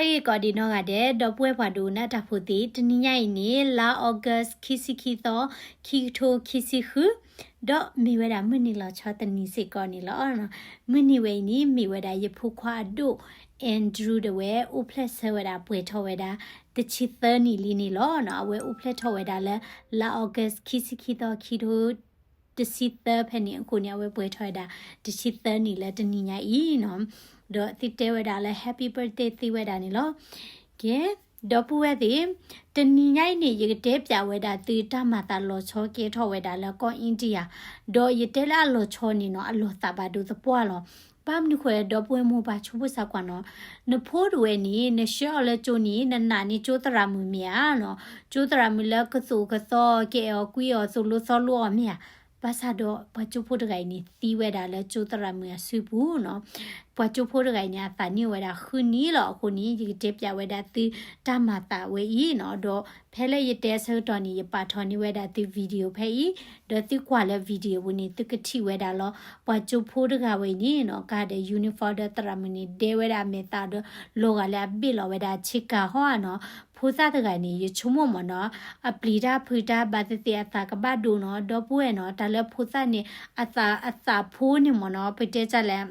တၢ်ဂ့ၢ်ကီးဒံးနီၢ်ဂၤဒဲး ဒီပုၢ်ဝဲၢ်ပှၤဒိကနၣ်တၢ်ဖိသ့ၣ်, တနံၤညါအံၤန့ၣ် လါအီကူး ခံဆံခံသီ, ခံကထိခံဆံဃု, ဒီးမ့ၢ်ဝဲဒၣ်မုၢ်နံၤလီၤဆီတနံၤစ့ၢ်ကီးန့ၣ်လီၤ. မုၢ်နံၤဝဲအံၤန့ၣ် မ့ၢ်ဝဲဒၣ်ယဖိခွါအဒိၣ် Andrew ဒၣ်ဝဲ အိၣ်ဖျဲၣ်ဆၢဝဲဒၣ် ပှဲၤထီၣ်ဝဲဒၣ် တဆံသၢနံၣ်လံန့ၣ်လီၤ. အဝဲအိၣ်ဖျဲၣ်ထီၣ်ဝဲဒၣ်လၢ လါအီကူး ခံဆံခံသီ ခံကထိ တဆံသၢဖဲန့ၣ်အဃိန့ၣ် အဝဲပှဲၤထီၣ်ဝဲဒၣ် တဆံသၢနံၣ်လၢတနံၤညါအံၤနီၤ. ဒီးသုတဲဝဲဒၣ်လၢ Happy birthday သ့ဝဲဒၣ်န့ၣ်လီၤ. ကဲ, ဒီပုၢ်ဝဲၢ်သ့ၣ်, တနံၤညါအံၤန့ၣ် ယကတဲပျးဝဲဒၣ်သုတၢ်မၤသးလီၤဆီကဲထီၣ်ဝဲဒၣ်လၢကီၢ် India, ဒီးယတဲလၢအလီၤဆီန့ၣ်နီၤ အလီၤသးဘၣ်ဒိသပှၢ်လီၤ. ဘၣ်မနုၤဃိလဲၣ် ဒီပုၢ်ဝဲၢ်မိၢ်ပၢ်ဆိဖိစၢ်ကွၢ်နီၤ, နဖိတဝဲန့ၣ် နဆှၢအီၤလၢကၠိန့ၣ် နနာ်န့ၢ်ကၠိသရၣ်မုၣ်မ့ၢ်ဧါနီၤ, ကၠိသရၣ်မုၣ်လၢကသိးကသီ ကအဲၣ်အီၤကွံအီၤ သိၣ်လိသီလိအီၤမ့ၢ်ဧါ. ဘၣ်ဆၣ်ဒီးပှၤကၠိဖိတဂၤအံၤန့ၣ် သံဝဲဒၣ်လၢကၠိသရၣ်မုၣ်အစုပူၤနီၤ. ပှၤကၠိဖိတဂၤအံၤန့ၣ် အသးနံၣ်အိၣ်ဝဲဒၣ်ဃုနံၣ်လီၤ. အဃိန့ၣ် ယကတဲပျးဝဲဒၣ်သုတၢ်မၤသးဝဲအံၤနီၤ, ဒီးဖဲလၢယတဲအဆၢကတီၢ်န့ၣ် ယပာ်ထီၣ်န့ၢ်ဝဲဒၣ်သု video ဖဲအံၤ, ဒီးသုကွၢ်လၢ video ပူၤန့ၣ် သုကထံၣ်ဝဲဒၣ်လီၤ. ပှၤကၠိဖိတဂၤဝဲအံၤန့ၣ်နီၤ ကါဒီး uniform ဒီးသရၣ်မုၣ်န့ၣ် ဒဲဝဲဒၣ်အမဲာ်သၣ်ဒီး လီၤဂာ်လၢအဘ့ၣ်လီၤဝဲဒၣ်အဆ့ကၤဟီဧါနီၤ. ဖိသၣ်တဂၤန့ၣ် ယဆိကမိၣ်မ့ၢ်နီၤ, အပျံၤတၢ်ဖုးတၢ်ဘၣ်သ့ၣ်သ့ၣ် အသးကဘၣ်ဒိနီၤ, ဒီပုၢ်ဝဲၢ်နီၤ, တၢ်လၢဖိသၣ်န့ၣ် အသး အသးဖိန့ၣ်မ့ၢ်နီၤ, ပတဲတၢ်လဲၣ်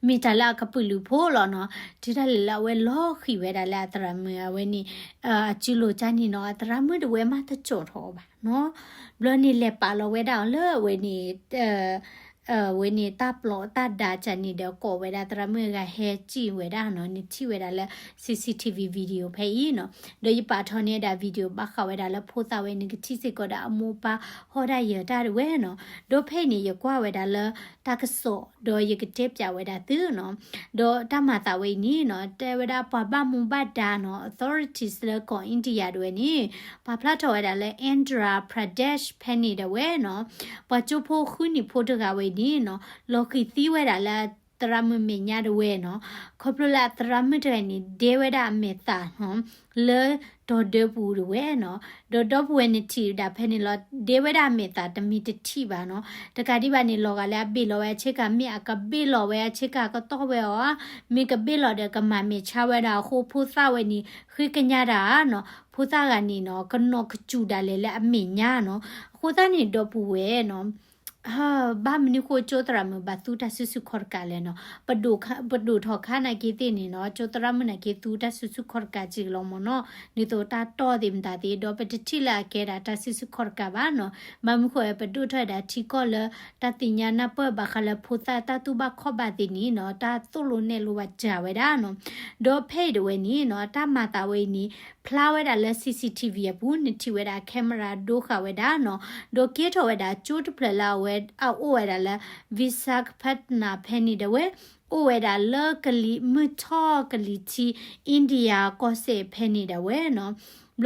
မ့ၢ်တၢ်လၢအကပုာ်လုးဖိလီၤနီၤ. တုၤဒၣ်လဲာ်လၢအဝဲလီၤဃံၤဝဲဒၣ်လၢအသရၣ်မုၣ်အဝဲန့ၣ် အစုလိၤကၢ်န့ၣ်နီၤ, အသရၣ်မုၣ်တဝဲမးတကၠီၣ်ထီၣ်အီၤဘၣ်နီၤ. ဘျီန့ၣ်လဲၤပာ်လီၤဝဲဒၣ်အီၤလၢအဝဲန့ၣ် အဝဲန့ၣ်တၢ်ပျီတၢ်ဒါကၢ်န့ၣ်ဒီး ကိးဝဲဒၣ်သရၣ်မုၣ်အဂၤဟဲစံၣ်ဝဲဒၣ်နီၤ, နထံၣ်ဝဲဒၣ်လၢ CCTV video ဖဲအံၤနီၤ. ဒီးယပာ်ထီၣ်န့ၢ်ဒၣ် video ဘၣ်ဃးဝဲဒၣ်လၢဖိသၣ်ဝဲန့ၣ် ကထံၣ်စ့ၢ်ကီးဒီးအမိၢ်ပၢ်ဟီၣ်တၢ်ယၢၤတၢ်တဝဲနီၤ. ဒီးဖဲအံၤန့ၣ် ယကွၢ်ဝဲဒၣ်လၢတၢ်ကစီၣ် ဒီးယကတဲပျးဝဲဒၣ်သုနီၤ. ဒီးတၢ်မၤသးဝဲအံၤန့ၣ်နီၤ တဲဝဲဒၣ်ပှၤဘၣ်မူဘၣ်ဒါနီၤ, authorities လၢကီၢ် India တဝဲန့ၣ် ပာ်ဖျါထီၣ်ဝဲဒၣ်လၢ Andhra Pradesh ဖဲန့ၣ်တဝဲနီၤ, ပှၤကၠိဖိဃုနံၣ်ဖိတဂၤဝဲအံၤန့ၣ်နီၤ လီၤဃံၤသံဝဲဒၣ်လၢသရၣ်မုၣ်မဲာ်ညါတဝဲနီၤ. ခီဖျိလၢအသရၣ်မုၣ်တဂၤန့ၣ် ဒဲဝဲဒၣ်အမဲာ်သၣ်နီၤ လၢတီၤဒၢပူၤတဝဲနီၤ. ဒီးဒီပုၢ်ဝဲၢ်နထံၣ်ဒၣ်ဖဲန့ၣ်လီၤ, ဒဲဝဲဒၣ်အမဲာ်သၣ်တမ့ၢ်တထံၣ်ဘၣ်နီၤ. တကးဒံးဘၣ်န့ၣ် လီၤဂာ်လၢအဘ့ၣ်လီၤဝဲအဆ့ကၤ မ့ၢ်အကဘ့ၣ်လီၤဝဲအဆ့ကၤကတီၢ်ဝဲအီၤဧါ, မ့ၢ်ကဘ့ၣ်လီၤဒီးကမၤမဲာ်ဆါဝဲဒၣ်အဃိ ဖိသၣ်ဝဲန့ၣ် ဃ့ကညးတၢ်နီၤ. ဖိသၣ်ဂၤန့ၣ်နီၤ ကနီၢ်ကစူၤဒၣ်လဲာ်လၢအမဲာ်ညါနီၤ. အဃိသတးန့ၣ် ဒီပုၢ်ဝဲၢ်နီၤ ဘၣ်မနုၤဃိကၠိသရၣ်မုၣ်ဘၣ်သူတၢ်စုဆူၣ်ခီၣ်တကးလဲၣ်နီၤ. ပဒိၣ်ခါ ပဒိၣ်ထီၣ်ခါနာ်က့သ့ၣ်န့ၣ်နီၤ ကၠိသရၣ်မုၣ်နာ်က့သူတၢ်စုဆူၣ်ခီၣ်တကးစ့ၢ်ကီးလီၤမ့ၢ်နီၤ. ဒ်သိးတၢ်တီၢ်သ့ၣ်မတၤသ့ၣ် ဒီးပတထံၣ်လၢအကဲဒၣ်တၢ်စုဆူၣ်ခီၣ်တကးဘၣ်နီၤ. ဘၣ်မနုၤဃိ ပဒိၣ်ထီၣ်ဝဲဒၣ်ထံကီၢ်လၢ တၢ်သ့ၣ်ညါနၢ်ပၢၢ်ဘၣ်ဃးလၢဖိသၣ်တၢ်တူၢ်ဘၣ်ခီၣ်ဘၣ်သ့ၣ်န့ၣ်နီၤ တၢ်သိၣ်လိနဲၣ်လိဘၣ်စှၤဝဲဒၣ်နီၤ. ဒီးဖဲအံၤတဝဲန့ၣ်နီၤ တၢ်မၤသးဝဲအံၤန့ၣ် ဖျါဝဲဒၣ်လၢ CCTV အပူၤ နထံၣ်ဝဲဒၣ် camera ဒိဃာ်ဝဲဒၣ်နီၤ. ဒီးကဲထီၣ်ဝဲဒၣ်ကၠိတဖျၢၣ်လၢအဝဲအအိၣ်ဝဲဒၣ်လၢ Visakhapatnam ဖဲန့ၣ်ဒၣ်ဝဲ, အိၣ်ဝဲဒၣ်လၢကလံၤမုၢ်ထီၣ်ကလံၤထံး India ကီၢ်စဲၣ်ဖဲန့ၣ်ဒၣ်ဝဲနီၤ.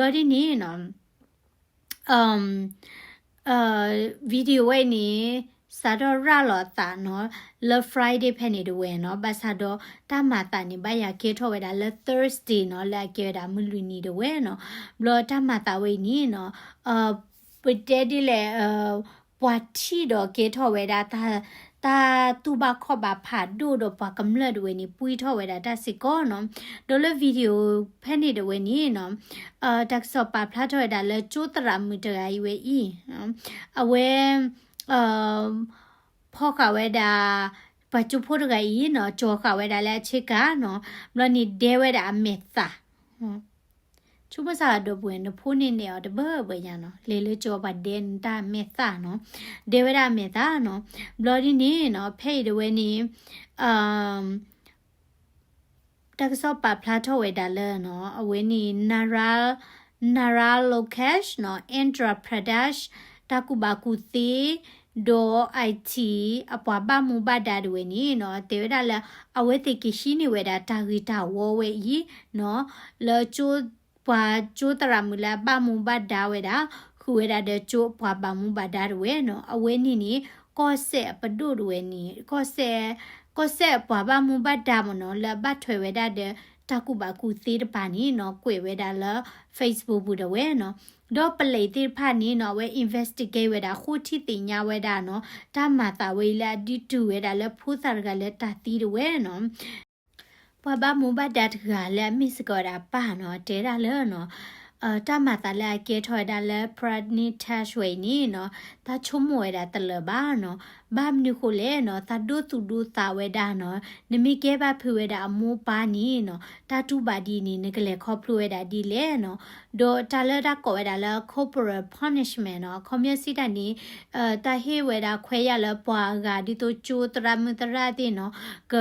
ဘျီဒ်န့ၣ်နီၤ video ဝဲအံၤန့ၣ် စးထီၣ်ရၤလီၤအသးနီၤ လၢ Friday ဖဲန့ၣ်တဝဲနီၤ. ဘၣ်ဆၣ်ဒီးတၢ်မၤသးန့ၣ် ဘၣ်ယၤကဲထီၣ်ဝဲဒၣ်လၢ Thursday နီၤ လၢအကဲဝဲဒၣ်မုၢ်လွံၢ်နံၤတဝဲနီၤ. ဘျီတၢ်မၤသးဝဲအံၤန့ၣ်နီၤ ပတဲဒ်လဲၣ် ပှၤထံၣ်ဒီးကဲထီၣ်ဝဲဒၣ် တၢ်တူၢ်ဘၣ်ခီၣ်ဘၣ်ဖးဒိၣ်ဒီးပှၤကမျၢၢ်တဝဲန့ၣ် ပှံထီၣ်ဝဲဒၣ်တၢ်စ့ၢ်ကီးနီၤ. ဒီးလၢ video ဖဲန့ၣ်တဝဲန့ၣ်နီၤ တၢ်ကစီၣ်ပာ်ဖျါထီၣ်ဝဲဒၣ်လၢကၠိသရၣ်မုၣ်တဂၤအံၤဝဲအံၤ အဝဲ ဖီၣ်ဃာ်ဝဲဒၣ် ပှၤကၠိဖိတဂၤအံၤနီၤ ကၠီၤဃာ်ဝဲဒၣ်လၢအဆ့ကၤနီၤ. ဘျီန့ၣ်ဒဲဝဲဒၣ်အမဲာ်သၣ် ဆိကမိၣ်စၢ်ဒီပုၢ်ဝဲၢ် နဖိန့ၣ်နဲၣ်အီၤတဘၢဘၢညါနီၤ လဲၤလၢကၠီၤပှၤဒဲနတၢ်မဲာ်သၣ်နီၤ ဒဲဝဲဒၣ်အမဲာ်သၣ်နီၤ. ဘျီဒ်န့ၣ်နီၤ ဖဲအံၤတဝဲန့ၣ် တၢ်ကစီၣ်ပာ်ဖျါထီၣ်ဝဲဒၣ်လၢနီၤ အဝဲန့ၣ် Nara Nara Lokesh နီၤ Andhra Pradesh တၢ်ကူၣ်ဘၣ်ကူၣ်သ့ ဒီး IT အပှၤဘၣ်မူဘၣ်ဒါတဝဲန့ၣ်နီၤ တဲဝဲဒၣ်လၢ အဝဲသ့ၣ်ကဟံးန့ၢ်ဝဲဒၣ်တၢ်ဂ့ၤတၢ်ဝီဝဲအံၤနီၤ လၢကၠိ ပှၤကၠိသရၣ်မုၣ်လၢအဘၣ်မူဘၣ်ဒါဝဲဒၣ် ဃုာ်ဝဲဒၣ်ဒီးကၠိပှၤဘၣ်မူဘၣ်ဒါတဝဲနီၤ အဝဲန့ၣ်န့ၣ် ကီၢ်စဲၣ်အပဒိၣ်တဝဲန့ၣ် ကီၢ်စဲၣ် ကီၢ်စဲၣ်အပှၤဘၣ်မူဘၣ်ဒါမ့ၢ်နီၤ လၢအဘၣ်ထွဲဝဲဒၣ်ဒီး တၢ်ကူၣ်ဘၣ်ကူၣ်သ့တပၤန့ၣ်နီၤ ကွဲးဝဲဒၣ်လၢ Facebook ပူၤတဝဲနီၤ ဒီးပလံးသ့ၣ်တဖၣ်န့ၣ်နီၤ အဝဲ investigate ဝဲဒၣ် ဃိထံသ့ၣ်ညါဝဲဒၣ်နီၤ တၢ်မၤသးဝဲအံၤလၢအဒုးတုၤဝဲဒၣ်လၢဖိသၣ်တဂၤလၢတၢ်သံတဝဲနီၤ ပှၤဘၣ်မူဘၣ်ဒါတဂၤလၢအမ့ၢ်စ့ၢ်ကီးဝဲဒၣ်အပၢ်နီၤ တဲဒၣ်လၢနီၤ တၢ်မၤသးလၢအကဲထီၣ်ဝဲဒၣ်လၢ Pradney Tash ဝဲအံၤန့ၣ်နီၤ တၢ်ဆိကမိၣ်ဝဲဒၣ်တလၢာ်ဘၣ်နီၤ. ဘၣ်မနုၤဃိလဲၣ်နီၤ သးဒိၣ်သူၣ်ဒိၣ်သးဝဲဒၣ်နီၤ နမ့ၢ်ကဲဘၣ်ဖုးဝဲဒၣ်အမိၢ်ပၢ်န့ၣ်နီၤ တၢ်တူၢ်ဘၣ်ဒ်န့ၣ် နကလဲၤခီဖျိဝဲဒၣ်ဒ်လဲၣ်နီၤ. ဒီးတၢ်လၢတၢ်ကိးဝဲဒၣ်လၢ corporal punishment နီၤ အခီပညီစံးတၢ်န့ၣ် တၢ်ဟ့ၣ်ဝဲဒၣ်ခွဲးယာ်လၢပှၤအဂၤ ဒ်သိးကၠိသရၣ်မုၣ်သရၣ်သ့ၣ်နီၤ က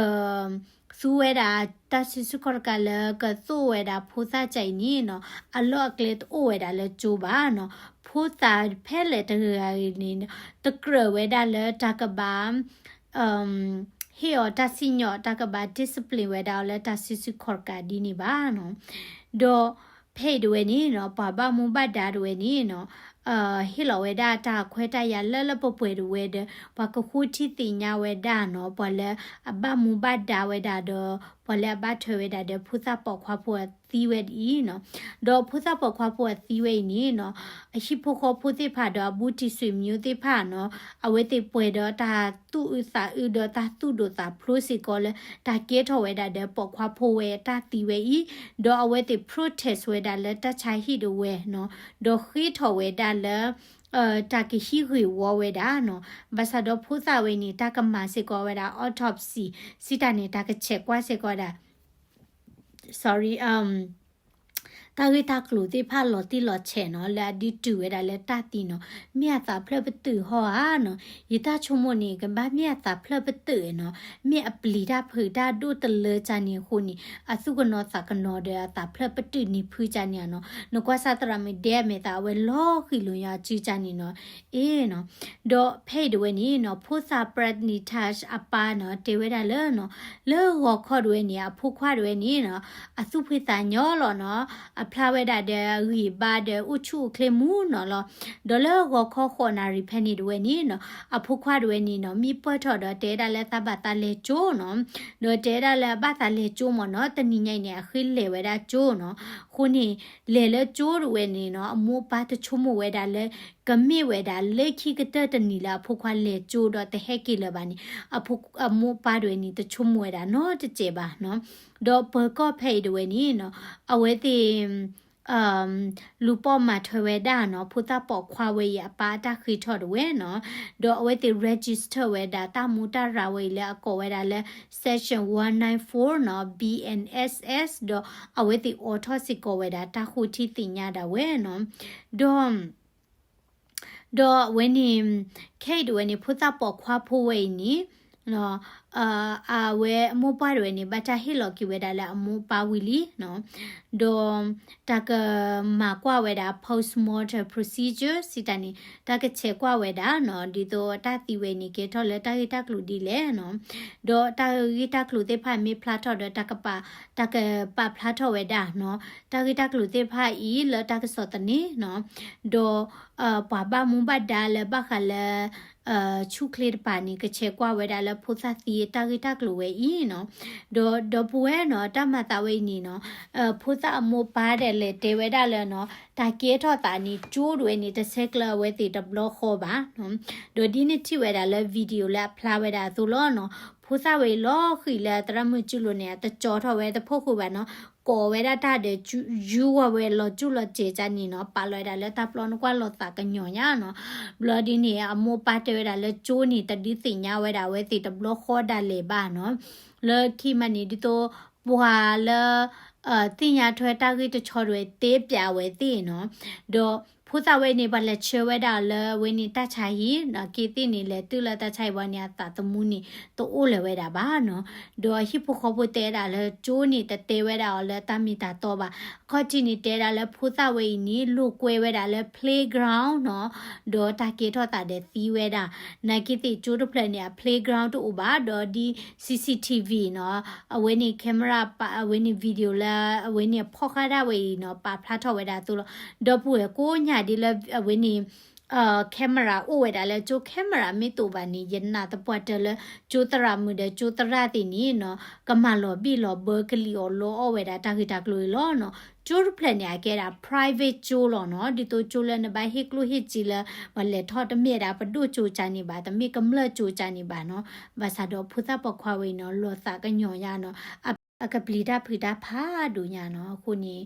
သူဝဲဒၣ်တၢ်စုဆူၣ်ခီၣ်တကးလၢကသိၣ်ဝဲဒၣ်ဖိသၣ်ကအံၤန့ၣ်နီၤ အလီၢ်အကျဲတအိၣ်ဝဲဒၣ်လၢကၠိဘၣ်နီၤ. ဖိသၣ်ဖဲလဲၣ်တဂၤဂ့ၤန့ၣ် တကြၢးဝဲဒၣ်လၢတၢ်ကဘၣ် ဟ့ၣ်အီၤတၢ်စံၣ်ညီၣ် တၢ်ကဘၣ် discipline ဝဲဒၣ်အီၤလၢတၢ်စုဆူၣ်ခီၣ်တကးဒ်န့ၣ်ဘၣ်နီၤ. ဒီးဖဲအံၤတဝဲန့ၣ်နီၤ ပှၤဘၣ်မူဘၣ်ဒါတဝဲန့ၣ်နီၤ ဟ့ၣ်လီၤဝဲဒၣ်တၢ်ခွဲးတၢ်ယာ်လၢလၢပှဲၤပှဲၤတဝဲဒီး ပှၤကဃိထံသ့ၣ်ညါဝဲဒၣ်နီၤ ပှၤလၢအဘၣ်မူဘၣ်ဒါဝဲဒၣ်ဒီး ပှၤလၢအဘၣ်ထွဲဝဲဒၣ်ဒီးဖိသၣ်ပိာ်ခွါဖိအသံဝဲဒ်အံၤနီၤ. ဒီးဖိသၣ်ပိာ်ခွါဖိအသံဝဲအံၤန့ၣ်နီၤ အဟံၣ်ဖိဃီဖိသ့ၣ်တဖၣ်ဒီးအဘူးတံၢ်ဆွေမျိုးသ့ၣ်တဖၣ်နီၤ အဝဲသ့ၣ်ပှဲၤဒီးတၢ်သူၣ်အုးသးအုးဒီးတၢ်သူၣ်ဒိၣ်သးဖျိးစ့ၢ်ကီးလၢ တၢ်ကဲထီၣ်ဝဲဒၣ်ဒီးပိာ်ခွါဖိဝဲအတၢ်သံဝဲအံၤ, ဒီးအဝဲသ့ၣ် protest ဝဲဒၣ်လၢတၢ်ဆါဟံၣ်တဝဲနီၤ, ဒီးဃ့ထီၣ်ဝဲဒၣ်လၢ တၢ်ကဟံးဂ့ၢ်ဝီဝဲဒၣ်နီၤ. ဘၣ်ဆၣ်ဒီးဖိသၣ်ဝဲန့ၣ် တၢ်ကမၤစ့ၢ်ကီးဝဲဒၣ် autopsy စံးတၢ်န့ၣ် တၢ်ကဆဲးကွၢ်စ့ၢ်ကီးဝဲဒၣ် sorry တၢ်ဂ့ၢ်တၢ်ကျိၤသ့ၣ်တဖၣ်လီၤတံၢ်လီၤဆဲးနီၤ လၢအဒုးတုၤဝဲဒၣ်လၢတၢ်သံနီၤ, မ့ၢ်အသးဖျၢၣ်ပတုာ်ဟီဧါနီၤ. ယတၢ်ဆိကမိၣ်န့ၣ် ကဘၣ်မ့ၢ်အသးဖျၢၣ်ပတုာ်နီၤ, မ့ၢ်အပျံၤတၢ်ဖုးတၢ်ဒိၣ်တလၢကန့ၣ်အဃိန့ၣ် အသူၣ်ကနိးသးကနိးဒီးအသးဖျၢၣ်ပတုာ်န့ၢ်ဖုကန့ၣ်နီၤ. နကွၢ်စၢ်သရၣ်မုၣ်ဒဲအမဲာ်သး အဝဲလီၤဃံၤလိာ်ညါအစုကန့ၣ်နီၤ, အ့နီၤ. ဒီးဖဲအံၤတဝဲန့ၣ်နီၤ ဖိသၣ် Pradney Tash အပၢ်နီၤ တဲဝဲဒၣ်လၢနီၤ လၢဂီၤခီတဝဲန့ၣ် အဖိခွါတဝဲန့ၣ်နီၤ အသူၣ်ဖှံသးညီလီၤနီၤ, အဖျါဝဲဒၣ်ဒီးအဂံၢ်ဘါဒီးအိၣ်ဆူၣ်အိၣ်ချ့မူနီၤလီၤ. ဒီးလၢဂီၤခီဃိးနၣ်ရံၣ်ဖဲန့ၣ်တဝဲန့ၣ်နီၤ အဖိခွါတဝဲန့ၣ်နီၤ မံပၢၢ်ထီၣ်ဒီးတဲဝဲဒၣ်လၢသးဘၣ်သးလဲၤကၠိနီၤ, ဒီးတဲဝဲဒၣ်လၢအဘၣ်သးလဲၤကၠိမ့ၢ်နီၤ, တနံၤညါအံၤန့ၣ် အဃ့လဲၤဝဲဒၣ်ကၠိနီၤ. အဃိန့ၣ် လဲၤလၢကၠိတဝဲန့ၣ်နီၤ အမိၢ်အပၢ်တဆိကမိၣ်ဝဲဒၣ်လၢ ကမ့ၢ်ဝဲဒၣ်လၢခံကတၢၢ်တနံၤလၢအဖိခွါလဲၤကၠိဒီးတဟဲက့ၤလၢၤဘၣ်န့ၣ် အမိၢ်အပၢ်တဝဲန့ၣ် တဆိကမိၣ်ဝဲဒၣ်နီတစဲးဘၣ်နီၤ. ဒီးပၢၤကီၢ်ဖဲအံၤတဝဲန့ၣ်နီၤ အဝဲသ့ၣ် လူၤပိာ်မၤထွဲဝဲဒၣ်နီၤ ဖိသၣ်ပိာ်ခွါဝဲအံၤအပၢ်အတၢ်ဃ့ထီၣ်တဝဲနီၤ, ဒီးအဝဲသ့ၣ် register ဝဲဒၣ်တၢ်မူတၢ်ရၢ်ဝဲအံၤလၢအကိးဝဲဒၣ်လၢ section one nine four နီၤ B N S S ဒီးအဝဲသ့ၣ်အိးထီၣ်စ့ၢ်ကီးဝဲဒၣ်တၢ်ဃိထံသ့ၣ်ညါဒၣ်ဝဲနီၤ. ဒီး ဒီးအဝဲန့ၣ် ခဲအံၤတဝဲန့ၣ် ဖိသၣ်ပိာ်ခွါဖိဝဲအံၤန့ၣ် အဝဲအမိၢ်ပၢ်တဝဲန့ၣ် ဘၣ်တၢ်ဟ့ၣ်လီၤက့ၤဝဲဒၣ်လၢအမိၢ်ပၢ်ဝံၤလံနီၤ, ဒီး တၢ်ကမၤကွၢ်ဝဲဒၣ် postmortem procedure စံးတၢ်န့ၣ် တၢ်ကဆဲးကွၢ်ဝဲဒၣ်နီၤ ဒ်သိးတၢ်သံဝဲန့ၣ် ကဲထီၣ်လၢတၢ်ဂ့ၢ်တၢ်ကျိၤဒ်လဲၣ်နီၤ, ဒီးတၢ်ဂ့ၢ်တၢ်ကျိၤသ့ၣ်တဖၣ်မ့ၢ်ဖျါထီၣ်ဒီး တၢ်ကပာ် တၢ်ကပာ်ဖျါထီၣ်ဝဲဒၣ်နီၤ တၢ်ဂ့ၢ်တၢ်ကျိၤသ့ၣ်တဖၣ်အံၤလၢတၢ်ကစီၣ်သန့နီၤ, ဒီး ပှၤဘၣ်မူဘၣ်ဒါလၢဘၣ်ဃးလၢ ဆူၣ်ချ့တပၤန့ၣ် ကဆဲးကွၢ်ဝဲဒၣ်လၢဖိသၣ်သံအတၢ်ဂ့ၢ်တၢ်ကျိၤဝဲအံၤနီၤ, ဒီးဒီပုၢ်ဝဲၢ်နီၤ တၢ်မၤသးဝဲအံၤန့ၣ်နီၤ ဖိသၣ်အမိၢ်ပၢ်ဒဲးလဲၤတဲဝဲဒၣ်လၢနီၤ တၢ်ကဲထီၣ်သးန့ၣ် ကၠိတဝဲန့ၣ် တဆဲးကျၢအဝဲသ့ၣ်တဘျီဃီဘၣ်နီၤ, ဒီးဒ်န့ၣ်ထံၣ်ဝဲဒၣ်လၢ video လၢအဖျါဝဲဒၣ်အသိးလီၤနီၤ, ဖိသၣ်ဝဲအံၤလီၤဃံၤလၢသရၣ်မုၣ်ကၠူလိၤန့ၣ် အတကၠီထီၣ်ဝဲတဖိဃုာ်ဘၣ်နီၤ, ကိးဝဲဒၣ်တၢ်ဒီး ယူဝဲဝဲလီၤကၠူၣ်လီၤစဲးကန့ၣ်နီၤ, ပာ်လီၤဝဲဒၣ်လၢတၢ်ပျီနကွၢ်လီၤသးကညီၤညါနီၤ, ဘျီဒ်န့ၣ် အမိၢ်ပၢ်တဲဝဲဒၣ်လၢကၠိန့ၣ် တဒုးသ့ၣ်ညါဝဲဒၣ်အဝဲသ့ၣ်တဘျီဃီဒၣ်လဲာ်ဘၣ်နီၤ, လၢခံမးန့ၣ် ဒ်သိး ပှၤလၢ သ့ၣ်ညါထွဲတၢ်ဂ့ၢ်တဆီတဝဲသ့ပျးဝဲသ့ၣ်နီၤ, ဒီးဖိသၣ်ဝဲန့ၣ် ပှၤလဲၤဆှၢဝဲဒၣ်အီၤလၢအဝဲန့ၣ်တၢ်ဆါဟံၣ်နီၤ, က့သ့ၣ်န့ၣ် လဲၤတုၤလၢတၢ်ဆါဟံၣ်ဝဲန့ၣ် အသးသမူန့ၣ် တအိၣ်လၢၤဝဲဒၣ်ဘၣ်နီၤ, ဒီးဟံၣ်ဖိဃီဖိတဲဝဲဒၣ်လၢကၠိန့ၣ် တတဲဝဲဒၣ်အီၤလၢတၢ်မ့ၢ်တၢ်တီဘၣ်, အခီၣ်ထံးန့ၣ် တဲဒၣ်လၢဖိသၣ်ဝဲအံၤန့ၣ် လိာ်ကွဲဝဲဒၣ်လၢ playground နီၤ, ဒီးတၢ်ကဲထီၣ်သးဒီးသံဝဲဒၣ်, နာ်က့သ့ၣ်ကၠိတဖျၢၣ်န့ၣ် အ playground တအိၣ်ဘၣ်, ဒီးဒ် C C T V နီၤ, အဝဲန့ၣ် camera ပာ် အဝဲန့ၣ် video လၢ အဝဲန့ၣ်ဖီၣ်ဃာ်ဒၣ်ဝဲအံၤနီၤ ပာ်ဖျါထီၣ်ဝဲဒၣ်အသိးလီၤ, ဒီပုၢ်ဝဲၢ်ကိးညါဒ်လၢအဝဲန့ၣ် camera အိၣ်ဝဲဒၣ်လၢကၠိ camera မ့ၢ်တအိၣ်ဘၣ်န့ၣ် ယနာ်သပှၢ်တၢၢ်လၢ ကၠိသရၣ်မုၣ်ဒီးကၠိသရၣ်သ့ၣ်န့ၣ်နီၤ ကမၤလီၤဘံၣ်လီၤဘၢကလံၤအီၤလီအီၣ်ဝဲဒၣ်တၢ်ဂ့ၢ်တၢ်ကျိၤအံၤလီၤနီၤ, ကၠိတဖျၢၣ်န့ၣ် အကဲဒၣ် private ကၠိလီၤနီၤ, ဒ်သိးကၠိလၢနဘၣ်ဟ့ၣ်ကျိၣ်ဟ့ၣ်စ့လၢ ပှၤလဲၤထီၣ်တမ့ၢ်ဒၣ်ပဒိၣ်ကၠိကန့ၣ်ဘၣ်, တမ့ၢ်ကမျၢၢ်ကၠိကန့ၣ်ဘၣ်နီၤ, ဘၣ်ဆၣ်ဒီးဖိသၣ်ပိာ်ခွါဝဲအံၤနီၤ လီၤသးကညီၤညါနီၤ, အ အကပျံၤတၢ်ဖုးတၢ်ဖးဒိၣ်ညါနီၤ. အဃိန့ၣ်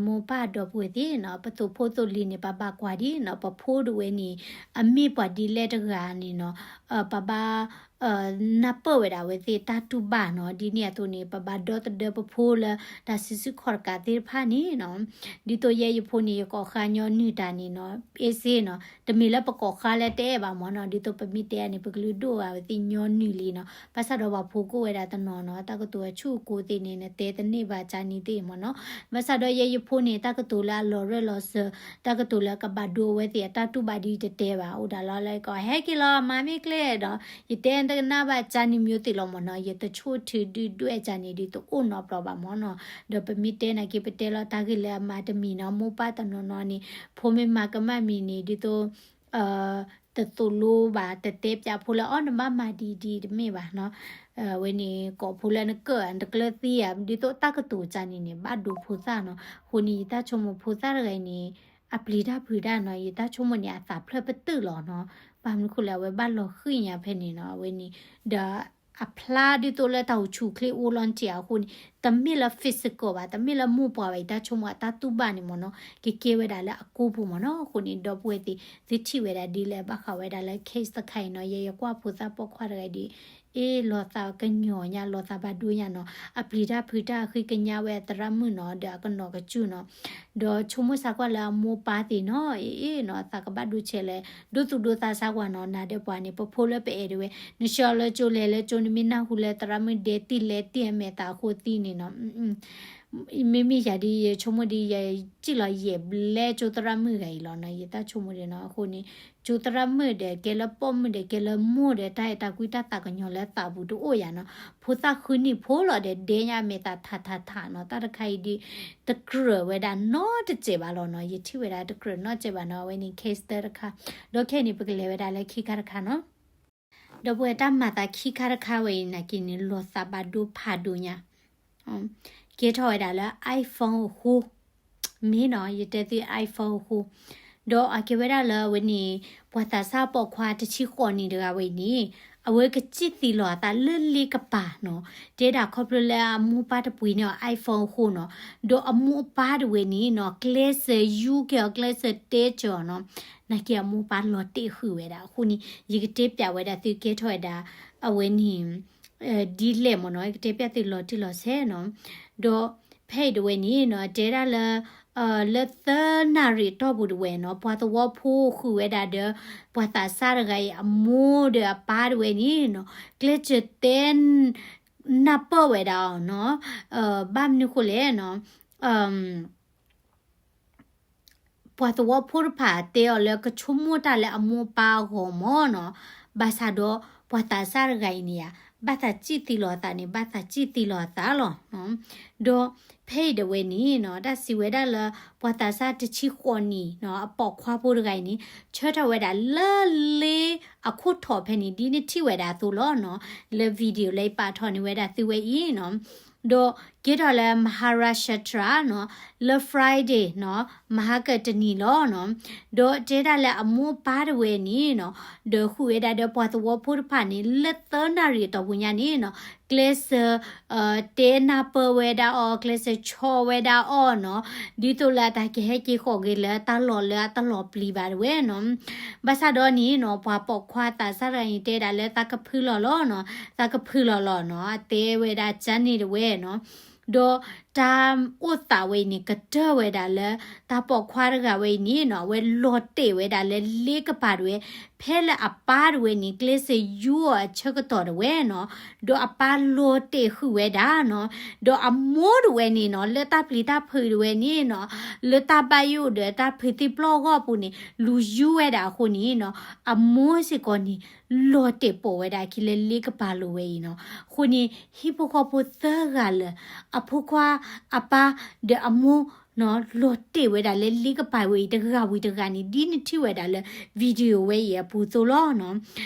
မိၢ်ပၢ်ဒီပုၢ်ဝဲၢ်သ့ၣ်နီၤ, ပသိးဖိသိးလံၤန့ၣ် ပဘၣ်ကွၢ်ဒံးနီၤ, ပဖိဒၣ်ဝဲန့ၣ် အမ့ၢ်ပှၤဒ်လဲၣ်တဂၤန့ၣ်နီၤ, ပဘၣ် နၢ်ပၢၢ်ဝဲဒၣ်အဝဲသ့ၣ်တၢ်တူၢ်ဘၣ်နီၤ. ဒ်န့ၣ်အသိးန့ၣ် ပဘၣ်ဒီသဒၢပဖိလၢတၢ်စုဆူၣ်ခီၣ်တကးသ့ၣ်တဖၣ်န့ၣ်နီၤ. ဒ်သိးယဲယဖိန့ၣ် ယကိးဃါညီနုၢ်တၢ်န့ၣ်နီၤ, အ့စ့နီၤ, တမ့ၢ်လၢပကိးဃါလၢတအဲၣ်ဘၣ်မ့ၢ်နီၤ, ဒ်သိးပမ့ၢ်တဲအန့ၣ် ပကလုာ်ဒိၣ်အဝဲသ့ၣ်ညီနုၢ်လံနီၤ. ဘၣ်ဆၣ်ဒီးပှၤဖိကိးဝဲဒၣ်တနီၤနီၤ, တၢ်ကတိၤအဆူၣ်အကိသ့ၣ်န့ၣ် နတဲတန့ၢ်ဘၣ်ကန့ၣ်သ့ၣ်မ့ၢ်နီၤ. ဘၣ်ဆၣ်ဒီးယဲယဖိန့ၣ် တၢ်ကတိၤလၢအလီၤရၢၢ်လီၤစၢၤ, တၢ်ကတိၤလၢကဘၣ်ဒိအဝဲသ့ၣ်အတၢ်တူၢ်ဘၣ်ဒ်တတဲဘၣ်, အိၣ်ဒၣ်လီၤလၢကီး ဟဲက့ၤလီၤ မၤမ့ၢ်ကျဲဒီး ယတဲတကနၣ်ဘၣ်ကန့ၣ် မျိုးသ့ၣ်လီၤမ့ၢ်နီၤ, ယတဆိၣ်ထုးဒုၣ်ဒွဲၣ်ကန့ၣ် ဒ်သိးအိၣ်နီတဘျီဘၣ်မ့ၢ်နီၤ. ဒီးပမ့ၢ်တဲနာ်က့ ပတဲလီၤတၢ်ဂ့ၢ်လၢအမၤတမံၤနီၤ, မိၢ်ပၢ်တနီၤနီၤန့ၣ် ဖိမ့ၢ်မၤကမၣ်မံၤန့ၣ် ဒ်သိး တသိၣ်လိဘၣ်, တတဲပျးဖိလၢ အီ နဘၣ်မၤဒ်ဒ်တမ့ၢ်ဘၣ်နီၤ. အဝဲန့ၣ် ကိးဖိလၢနကၢၣ်တကျၢၢ်သံဧါ, ဒ်သိးတၢ်ကတိၤကန့ၣ်န့ၣ် ဘၣ်ဒိဖိသၣ်နီၤ. အဃိန့ၣ် ယတၢ်ဆိကမိၣ်ဖိသၣ်တဂၤအံၤန့ၣ် အပျံၤတၢ်ဖုးတၢ်နီၤ, ယတၢ်ဆိကမိၣ်န့ၣ် အသးဖျၢၣ်ပတုာ်လီၤနီၤ. ဘၣ်မနုၤဃိလဲၣ် အဝဲဘၣ်လီၤဃံၣ်ညါဖဲန့ၣ်နီၤ, အဝဲန့ၣ် ဒီး အဖျါဒ်သိးလၢတၢ်အိၣ်ဆူၣ်ချ့အိၣ်လီၤတံၢ်အဃိန့ၣ် တမ့ၢ်လၢ physical ဘၣ်, တမ့ၢ်လၢမိၢ်ပှၢ်ဘၣ်, ယတၢ်ဆိကမိၣ်အတၢ်တူၢ်ဘၣ်န့ၣ်မ့ၢ်နီၤ, ကကဲဝဲဒၣ်လၢအကိာ်ပူၤမ့ၢ်နီၤ. အဃိန့ၣ် ဒီပုၢ်ဝဲၢ်သ့ၣ် သုထံၣ်ဝဲဒၣ်ဒ်လဲၣ် ဘၣ်ဃးဝဲဒၣ်လၢ case တခါအံၤနီၤ, ယဲယကွၢ်ဖိသၣ်ပိာ်ခွါတဂၤဒ် အ့ လီၤသးကညီၤညါ လီၤသးဘၣ်ဒိညါနီၤ, အပျံၤတၢ်ဖုးတၢ်အဃံကညးဝဲအသရၣ်မုၣ်နီၤ, ဒီးအကနီၤကစူၣ်နီၤ, ဒီးဆိကမိၣ်စၢ်ကွၢ်လၢအမိၢ်ပၢ်သ့ၣ်နီၤ, အ့ အ့နီၤ, သးကဘၣ်ဒိဆဲးလဲၣ်, ဒိသူၣ်ဒိသးစၢ်ကွၢ်နီၤ, နၤဒီးပှၤန့ၣ် ပဖိလၢပအဲၣ်ဒိးဝဲ, နဆှၢလၢကၠိလဲၤလၢကၠိ နမ့ၢ်နၢ်ဟူလၢသရၣ်မုၣ်ဒဲတံၢ်လဲၤတံၢ်အမဲာ်သးအဃိသံန့ၣ်နီၤ မ့မ့ၢ်ယၤဒ်ယဆိကမိၣ်ဒ်ယ စံၣ်လီၤယဲၢ်ဘျဲကၠိသရၣ်မုၣ်ဂၤအံၤလီၤနီၤ, ယတၢ်ဆိကမိၣ်ဒ်နီၤ. အဃိန့ၣ် ကၠိသရၣ်မုၣ်ဒီး ကဲလၢပိာ်မုၣ်ဒီး ကဲလၢမိၢ်ဒီး တၢ်အဲၣ်တၢ်ကွံတၢ်သးကညီၤလၢသးပူၤတအိၣ်ယၤနီၤ. ဖိသၣ်ဃုနံၣ်ဖိလီၤဒီး ဒဲညါအမဲာ်သးထးထးထးနီၤ, တၢ်တခါအံၤဒ် တကြၢးဝဲဒၣ်နီတစဲးဘၣ်လီၤနီၤ, ယထံၣ်ဝဲဒၣ်တကြၢးနီတစဲးဘၣ်နီၤ. အဝဲန့ၣ် case တၢတခါ, ဒီးခဲအံၤန့ၣ် ပကလဲၤဝဲဒၣ်လၢခံခါတခါနီၤ. ဒီပုၢ်ဝဲၢ် တၢ်မၤသးခံခါတခါဝဲအံၤနာ်က့န့ၣ် လီၤသးဘၣ်ဒိဖးဒိၣ်ညါ, ကဲထီၣ်ဝဲဒၣ်လၢ iPhone အဃိ, မ့ၢ်နီၤ, ယတဲသု iPhone အဃိ, ဒီးအကဲဝဲဒၣ်လၢအဝဲန့ၣ် ပှၤသးစၢ်ပိာ်ခွါတဆံဃိးနံၣ်တဂၤဝဲအံၤန့ၣ် အဝဲကစံၣ်သံလီၤအသးလၢလ့ကပၤနီၤ, တဲဒၣ်ခီဖျိလၢအမိၢ်ပၢ်တပှ့ၤန့ၢ်အီၤ iPhone အဃိနီၤ, ဒီးအမိၢ်အပၢ်တဝဲန့ၣ်နီၤ ကျဲးစၢးယူက့ၤအီၤ ကျဲးစၢးတဲစၢၤအီၤနီၤ, နာ်က့အမိၢ်ပၢ်လီၤတဲာ်ဃုာ်ဝဲဒၣ်အဃိန့ၣ် ယကတဲပျးဝဲဒၣ်သုကဲထီၣ်ဝဲဒၣ် အဝဲန့ၣ် ဒ်လဲၣ်မ့ၢ်နီၤ, ယကတဲပျးသုလီၤတံၢ်လီၤဆဲးနီၤ. ဒီးဖဲအံၤတဝဲန့ၣ်နီၤ တဲဒၣ်လၢ လၢသၢနၣ်ရံၣ်အတီၢ်ပူၤတဝဲနီၤ ပှၤသဝီဖိဃုာ်ဝဲဒၣ်ဒီး ပှၤသးစၢ်တဂၤအံၤအမိၢ်ဒီးအပၢ်တဝဲန့ၣ်နီၤ ကျဲးစၢးတဲ နၢ်ပၢၢ်ဝဲဒၣ်အီၤနီၤ, ဘၣ်မနုၤဃိလဲၣ်နီၤ ပှၤသဝီဖိတဖၣ်တဲအီၤလၢကဆိကမိၣ်တၢ်လၢအမိၢ်အပၢ်အဂီၢ်မ့ၢ်နီၤ, ဘၣ်ဆၣ်ဒီးပှၤသးစၢ်တဂၤအံၤန့ၣ်ဧါ ဘၣ်သးစံၣ်သံလီၤအသးန့ၣ် ဘၣ်သးစံၣ်သံလီၤအသးလီၤ. ဒီးဖဲအံၤတဝဲန့ၣ်နီၤ တၢ်စံးဝဲဒၣ်လၢ ပှၤသးစၢ်တဆံဃိးနံၣ်နီၤ အပိာ်ခွါဖိတဂၤအံၤန့ၣ် ဆၢထၢၣ်ဝဲဒၣ်လၢလ့အခိၣ်ထီၣ်ဖဲန့ၣ် ဒ်နထံၣ်ဝဲဒၣ်အသိးလီၤနီၤ, လၢ video လၢယပာ်ထီၣ်န့ၢ်ဝဲဒၣ်သုဝဲအံၤနီၤ ဒီးကဲထီၣ်လၢ Maharashtra နီၤ, လၢ Friday နီၤ, မဟါကတနံၤလီၤနီၤ, ဒီးတဲဒၣ်လၢအမိၢ်အပၢ်တဝဲန့ၣ်နီၤ, ဒီးဃုာ်ဝဲဒၣ်ဒီးပှၤသဝီဖိတဖၣ်န့ၣ် လၢသၢနၣ်ရံၣ်အတီၢ်ပူၤညါန့ၣ်နီၤ, ကျဲးစၢး တဲနၢ်ပၢၢ်ဝဲဒၣ်အီၤ, ကျဲးစၢးဆီၣ်ဝဲဒၣ်အီၤနီၤ, ဒ်သိးလၢတၢ်ကဟဲက့ၤဃီၤက့ၤလၢတၢ်လီၢ်လၢအတလီၤပျံၤဘၣ်တဝဲနီၤ. ဘၣ်ဆၣ်ဒီးန့ၣ်နီၤ ပှၤပိာ်ခွါသးစၢ်တဂၤန့ၣ် တဲဒၣ်လၢသးကဖုလီၤလီၤနီၤ, သးကဖုလီၤလီၤနီၤ, အတဲဝဲဒၣ်ကန့ၣ်တဝဲနီၤ. ဒီးတၢ်အိၣ်သးဝဲအံၤန့ၣ် ကတၢၢ်ဝဲဒၣ်လၢ တၢ်ပိာ်ခွါတဂၤဝဲအံၤန့ၣ်နီၤ, အဝဲလီၤတဲာ်ဝဲဒၣ်လၢလ့ကပၤတဝဲ, ဖဲလၢအပၢ်တဝဲန့ၣ် ကျဲးစၢးယူအီၤအဆၢကတီၢ်တဝဲနီၤ, ဒီးအပၢ်လီၤတဲာ်ဃုာ်ဝဲဒၣ်နီၤ, ဒီးအမိၢ်တဝဲန့ၣ်နီၤ လၢတၢ်ပျံၤတၢ်ဖုးတဝဲန့ၣ်နီၤ, လၢတၢ်ဘၣ်ယိၣ်ဒီးတၢ်ဖုးသံပျီၢ်ဂီၢ်ပူၤန့ၣ် လူၤယူဝဲဒၣ်အဃိန့ၣ်နီၤ, အမိၢ်စ့ၢ်ကီးန့ၣ် လီၤတဲာ်ပိာ်ဝဲဒၣ်အခံလၢလ့ကပၤလိၤဝဲအံၤနီၤ. အဃိန့ၣ် ဟံၣ်ဖိဃီဖိသၢဂၤလၢာ် အဖိခွါ အပၢ် ဒီးအမိၢ်နီၤ လီၤတဲာ်ဝဲဒၣ်လၢလ့ကပၤဝဲအံၤ တဂၤဝံၤတဂၤန့ၣ် ဒ်နထံၣ်ဝဲဒၣ်လၢ video ဝဲအံၤအပူၤအသိးလီၤနီၤ.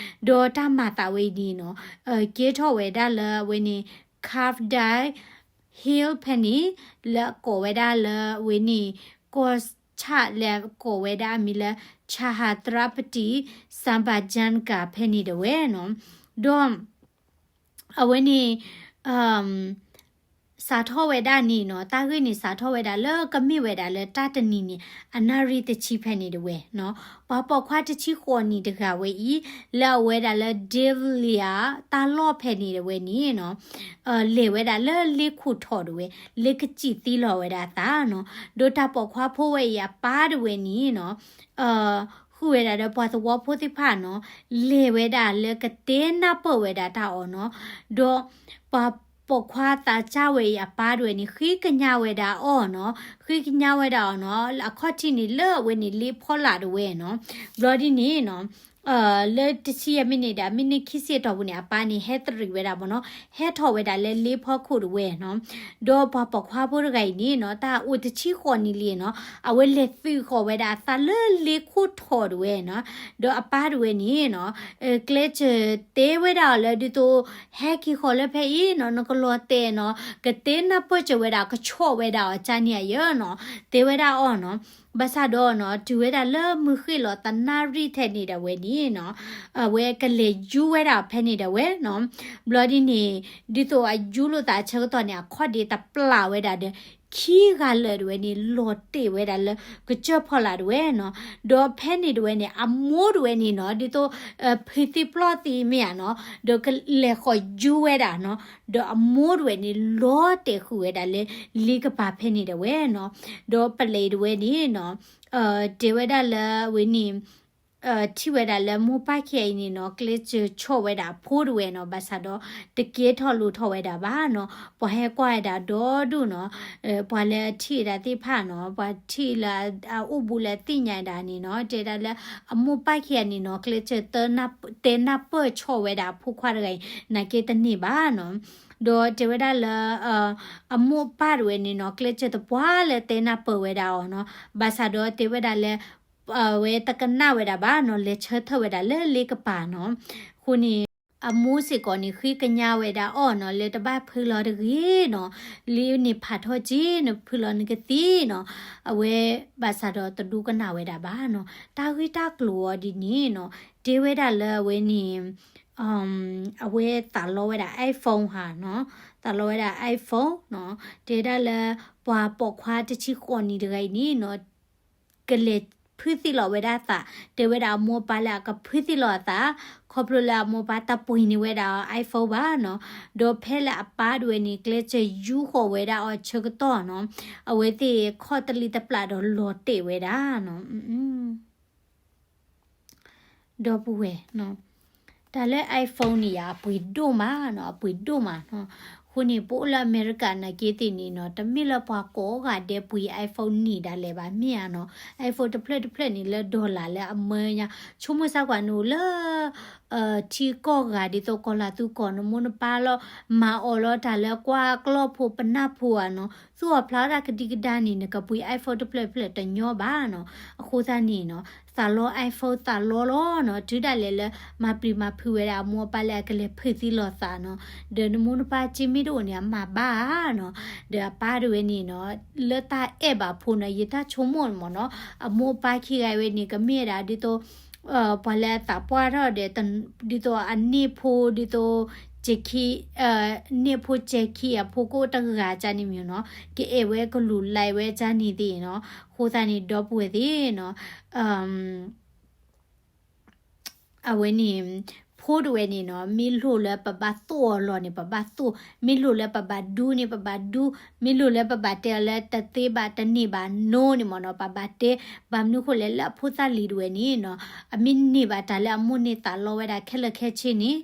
ဒီးတၢ်မၤသးဝဲအံၤန့ၣ်နီၤ ကဲထီၣ်ဝဲဒၣ်လၢအဝဲန့ၣ် Carbondale Hill ဖဲန့ၣ် လၢအကိးဝဲဒၣ်လၢအဝဲန့ၣ် ကီၢ်ဆၣ်လၢအကိးဝဲဒၣ်အမံၤလၢ Chhatrapati Sambhaji Nagar ဖဲန့ၣ်တဝဲနီၤ. ဒီး အဝဲန့ၣ် အမ် တၢ် စးထီၣ်ဝဲဒၣ်န့ၣ်နီၤ, တၢ်ဂ့ၢ်န့ၣ်စးထီၣ်ဝဲဒၣ်လၢကမ့ၢ်ဝဲဒၣ်လၢတၢ်တနံၤန့ၣ် အနၣ်ရံၣ်တဆံဖဲန့ၣ်တဝဲနီၤ, ပှၤပိာ်ခွါတဆံဃိးနံၣ်တဂၤဝဲအံၤ လၢအဝဲဒၣ်လၢ Delia တၢ်လီၢ်ဖဲန့ၣ်တဝဲန့ၣ်နီၤ, လဲၤဝဲဒၣ်လၢလ့ခိၣ်ထီၣ်တဝဲ, လၢကစံၣ်သံလီၤဝဲဒၣ်အသးနီၤ, ဒီးတၢ်ပိာ်ခွါဖိဝဲအံၤအပၢ်တဝဲန့ၣ်နီၤ ဃုာ်ဝဲဒၣ်ဒီးပှၤသဝီဖိသ့ၣ်တဖၣ်နီၤ, လဲၤဝဲဒၣ်လၢကတဲနၢ်ပၢၢ်ဝဲဒၣ်တၢ်အီၤနီၤ, ဒီးပှၤပိာ်ခွါသးစၢ်ဝဲအံၤအပၢ်တဝဲန့ၣ် ဃ့ကညးဝဲဒၣ်အီၤနီၤ, ဃ့ကညးဝဲဒၣ်အီၤနီၤ, အခီၣ်ထံးန့ၣ်လၢအဝဲန့ၣ်လ့ဖီလာ်တဝဲနီၤ, ဘျီဒ်န့ၣ်နီၤ လၢတဆံယဲၢ်မံးနံးဒီး မံးနံးခံဆံအတီၢ်ပူၤန့ၣ် အပၢ်န့ၣ် ဟဲတရံးဝဲဒၣ်မ့ၢ်နီၤ, ဟဲထီၣ်ဝဲဒၣ်လၢလ့ဖီခိၣ်တဝဲနီၤ, ဒီးပှၤပိာ်ခွါဖိတဂၤအံၤန့ၣ်နီၤ တၢ်အိၣ်တဆံဃိးနံၣ်လံနီၤ, အဝဲလဲၤသုးဃီၤဝဲဒၣ်အသးလၢလ့ခိၣ်ထီၣ်တဝဲနီၤ, ဒီးအပၢ်တဝဲန့ၣ်နီၤ ကျဲးစၢးတဲဝဲဒၣ်အီၤလၢဒ်သိး ဟဲက့ၤဃီၤလၢဖဲအံၤနီၤ, နကလီၤတဲာ်နီၤ, ကတဲနၢ်ပၢၢ်စၢၤဝဲဒၣ် ကဆီၣ်ဝဲဒၣ်အီၤကန့ၣ်အယၢနီၤ, တဲဝဲဒၣ်အီၤနီၤ, ဘၣ်ဆၣ်ဒီးနီၤ တုၤဝဲဒၣ်လၢမုၢ်ဃ့ၢ်လီၤသနၣ်ရံၣ်ထဲန့ၣ်ဒၣ်ဝဲန့ၣ်နီၤ, အဝဲကလဲၤယူဝဲဒၣ်ဖဲန့ၣ်ဒၣ်ဝဲနီၤ, ဘျီဒ်န့ၣ် ဒ်သိးအယူလိာ်သးအဆၢကတီၢ်န့ၣ် အခီၣ်ဒ့တပျၢ်ဝဲဒၣ်ဒီး ခံဂၤလၢာ်တဝဲန့ၣ် လီၤတဲာ်ဝဲဒၣ်လၢ ကစၢၢ်ဖီလာ်တဝဲနီၤ, ဒီးဖဲန့ၣ်တဝဲန့ၣ် အမိၢ်တဝဲန့ၣ်နီၤ ဒ်သိး ဖုးသံပျီၢ်သံမ့ၢ်ဧါနီၤ, ဒီးကလဲၤဃီၤယူဝဲဒၣ်နီၤ, ဒီးအမိၢ်တဝဲန့ၣ် လီၤတဲာ်ဃုာ်ဝဲဒၣ်လၢ လ့ကပၤဖဲန့ၣ်တဝဲနီၤ, ဒီးပလဲၤတဝဲန့ၣ်နီၤ တဲဝဲဒၣ်လၢအဝဲန့ၣ် ထံၣ်ဝဲဒၣ်လၢမိၢ်ပၢ်ခံဂၤအံၤန့ၣ်နီၤ ကျဲးစၢးဆီၣ်ဝဲဒၣ်အဖိတဝဲနီၤ, ဘၣ်ဆၣ်ဒီး တကဲထီၣ်လိၤထီၣ်ဝဲဒၣ်ဘၣ်နီၤ, ပှၤဟဲကွၢ်ဝဲဒၣ်ဒီဒူၣ်နီၤ, ပှၤလၢအထံၣ်ဝဲဒၣ်သ့ၣ်တဖၣ်နီၤ, ပှၤထံၣ်လၢအအိၣ်ဘူးလၢအသ့ၣ်ညါဒၣ်န့ၣ်နီၤ, တဲဒၣ်လၢ အမိၢ်ပၢ်ခံဂၤန့ၣ်နီၤ ကျဲးစၢးတဲနၢ်ပၢၢ်ဆီၣ်ဝဲဒၣ်အဖိခွါတဂၤအံၤ နာ်က့တန့ၢ်ဘၣ်နီၤ, ဒီးတဲဝဲဒၣ်လၢ အမိၢ်အပၢ်တဝဲန့ၣ်နီၤ ကျဲးစၢးသပှၢ်လၢတဲနၢ်ပၢၢ်ဝဲဒၣ်အီၤနီၤ, ဘၣ်ဆၣ်ဒီးတဲဝဲဒၣ်လၢ အဝဲတကနၣ်ဝဲဒၣ်ဘၣ်နီၤ, လဲၤဆၢထၢၣ်ဝဲဒၣ်လၢလ့ကပၤနီၤ, အဃိန့ၣ် အမိၢ်စ့ၢ်ကီးန့ၣ် ဃ့ကညးဝဲဒၣ်အီၤနီၤ လၢတဘၣ်ဖုးလီၤတဂ့ၤနီၤ, လ့န့ၣ်ဖးထီၣ်က့ၤ နဖုးလီၤနကသံနီၤ, အဝဲဘၣ်ဆၣ်ဒီးတဒိကနၣ်ဝဲဒၣ်ဘၣ်နီၤ, တၢ်ဂ့ၢ်တၢ်ကျိၤအီၤဒ်န့ၣ်နီၤ, တဲဝဲဒၣ်လၢအဝဲန့ၣ် အဝဲသးလီဝဲဒၣ် iPhone ဟါနီၤ, သးလီဝဲဒၣ် iPhone နီၤ, တဲဒၣ်လၢ ပှၤပိာ်ခွါတဆံဃိးနံၣ်တဂၤအံၤန့ၣ်နီၤ ကလဲၤဖုးသံလီၤဝဲဒၣ်အသး, တဲဝဲဒၣ်အမိၢ်အပၢ်လၢအကဖုးသံလီၤအသး, ခီဖျိလၢအမိၢ်အပၢ်တပှ့ၤန့ၢ်ဝဲဒၣ်အီၤ iPhone ဘၣ်နီၤ, ဒီးဖဲလၢအပၢ်တဝဲန့ၣ် ကျဲးစၢးယူဃီၤဝဲဒၣ်အီၤဆၢကတီၢ်နီၤ, အဝဲသ့ၣ်ခီၣ်တလံတပျၢ်ဒီး လီၤတဲာ်ဝဲဒၣ်နီၤ ဒီပုၢ်ဝဲၢ်နီၤ, တၢ်လၢ iPhone န့ၣ်ယါ အပှ့ၤဒိၣ်မးနီၤ, အပှ့ၤဒိၣ်မးနီၤ, အဃိန့ၣ် ပအိၣ်လၢအမဲရကၤနာ်က့သ့ၣ်န့ၣ်နီၤ, တမ့ၢ်လၢပှၤကိးဂၤဒဲးပှ့ၤ iPhone န့ၣ်ဒၣ်လဲာ်ဘၣ် မ့ၢ်ဧါနီၤ, iPhone တဖျၢၣ်တဖျၢၣ်န့ၣ် လၢ dollar လၢအမၢညါ, ဆိကမိၣ်စၢ်ကွၢ်နအိၣ်လၢ ထံကီၢ်ဂၤဒ်သိးကီၢ်လၤသူကီၢ် နမိၢ်နပၢ်လီၤ, မၤအီၣ်လီၤတၢ်လၢကွၢ်ကျီၢ်ဖိပနၢ်ဖိဧါနီၤ, သူၣ်အီၣ်ဖျးအီၣ်တၢ်ကဒံကဒါန့ၣ် နကပှ့ၤ iPhone တဖျၢၣ်တဖျၢၣ်တညီဘၣ်နီၤ, အဃိသတးန့ၣ်နီၤ သးလီ iPhone သးလီလီၤနီၤ, တုၤဒၣ်လဲာ်လၢ မၤပျံၤမၤဖုးဝဲဒၣ်အမိၢ်အပၢ်လၢအကလဲၤဖုးသံလီၤသးနီၤ, ဒီးနမိၢ်နပၢ်စ့မ့ၢ်တအိၣ်န့ၣ် အမၤဘၣ်ဧါနီၤ, ဒီးအပၢ်တဝဲန့ၣ်နီၤ လၢတၢ်အဲၣ်ဘၣ်ဖိနီၤ, ယတၢ်ဆိကမိၣ်မ့ၢ်နီၤ, အမိၢ်အပၢ်ခံဂၤဝဲန့ၣ် ကမ့ၢ်ဝဲဒၣ်ဒ်သိး ပှၤလၢအသးပှၢ်ထီၣ်ဒီး ဒ်သိးအန့ၢ်ဖိ ဒ်သိး ကဲခံ န့ၢ်ဖိကဲခံအဖိကိးတဂၤကန့ၣ်မ့ၢ်နီၤ, ကအဲၣ်ဝဲကလူၤလၢ်ဝဲကန့ၣ်သ့ၣ်နီၤ, အဃိသတးန့ၣ် ဒီပုၢ်ဝဲၢ်သ့ၣ်နီၤ အဝဲန့ၣ် ဖိတဝဲန့ၣ်နီၤ မ့ၢ်လိၣ်လၢပဘၣ်သိၣ်အီၤလီၤန့ၣ် ပဘၣ်သိၣ်, မ့ၢ်လိၣ်လၢပဘၣ်ဒူန့ၣ် ပဘၣ်ဒူ, မ့ၢ်လိၣ်လၢပဘၣ်တဲအီၤလၢတသ့ဘၣ်တန့ၢ်ဘၣ် no န့ၣ်မ့ၢ်နီၤ ပဘၣ်တဲ, ဘၣ်မနုၤဃိလဲၣ် လၢအဖိသၣ်လံၤတဝဲန့ၣ်နီၤ အမ့ၢ်န့ၢ်ဘၣ်တၢ်လၢအမိၢ်န့ၢ်သးလီဝဲဒၣ်ခဲလၢာ်ခဲဆ့န့ၣ်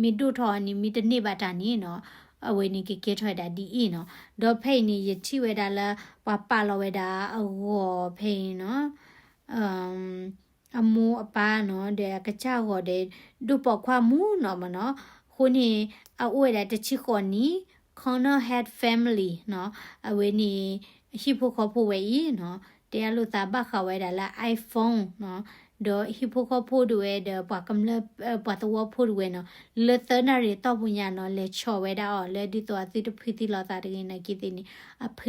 မ့ၢ်ဒိၣ်ထီၣ်အီၤန့ၣ် မ့ၢ်တန့ၢ်ဘၣ်တၢ်န့ၣ်နီၤ, အဝဲန့ၣ်ကကဲထီၣ်ဝဲဒၣ်ဒ်အံၤနီၤ, ဒီးဖဲအံၤန့ၣ် ယထံၣ်ဝဲဒၣ်လၢ ပှၤပာ်လီၤဝဲဒၣ်အဂီၤဖဲအံၤနီၤ, အမိၢ်အပၢ်နီၤ ဒီးအကစၢ်အဂီၤဒီး ဒိၣ်ပိာ်ခွါမုၢ်နီၤမ့ၢ်နီၤ, အဃိန့ၣ် အအိၣ်ဝဲဒၣ်တဆံဃိးနံၣ်, Connor had family နီၤ, အဝဲန့ၣ် ဟံၣ်ဖိဃီဖိဝဲအံၤနီၤ, တဲအလိာ်သးဘၣ်ဃးဝဲဒၣ်လၢ iPhone နီၤ, ဒီးဟံၣ်ဖိဃီဖိဒၣ်ဝဲဒီးပှၤကမျၢၢ် ပှၤသဝီဖိဒၣ်ဝဲနီၤ, လၢသၢနၣ်ရံၣ်တီၢ်ပူၤညါနီၤ လဲၤဆီၣ်ဝဲဒၣ်အီၤလၢဒ်သိးအသုတဖုသံလိာ်သးတဂ့ၤနာ်က့သ့ၣ်န့ၣ် အဖု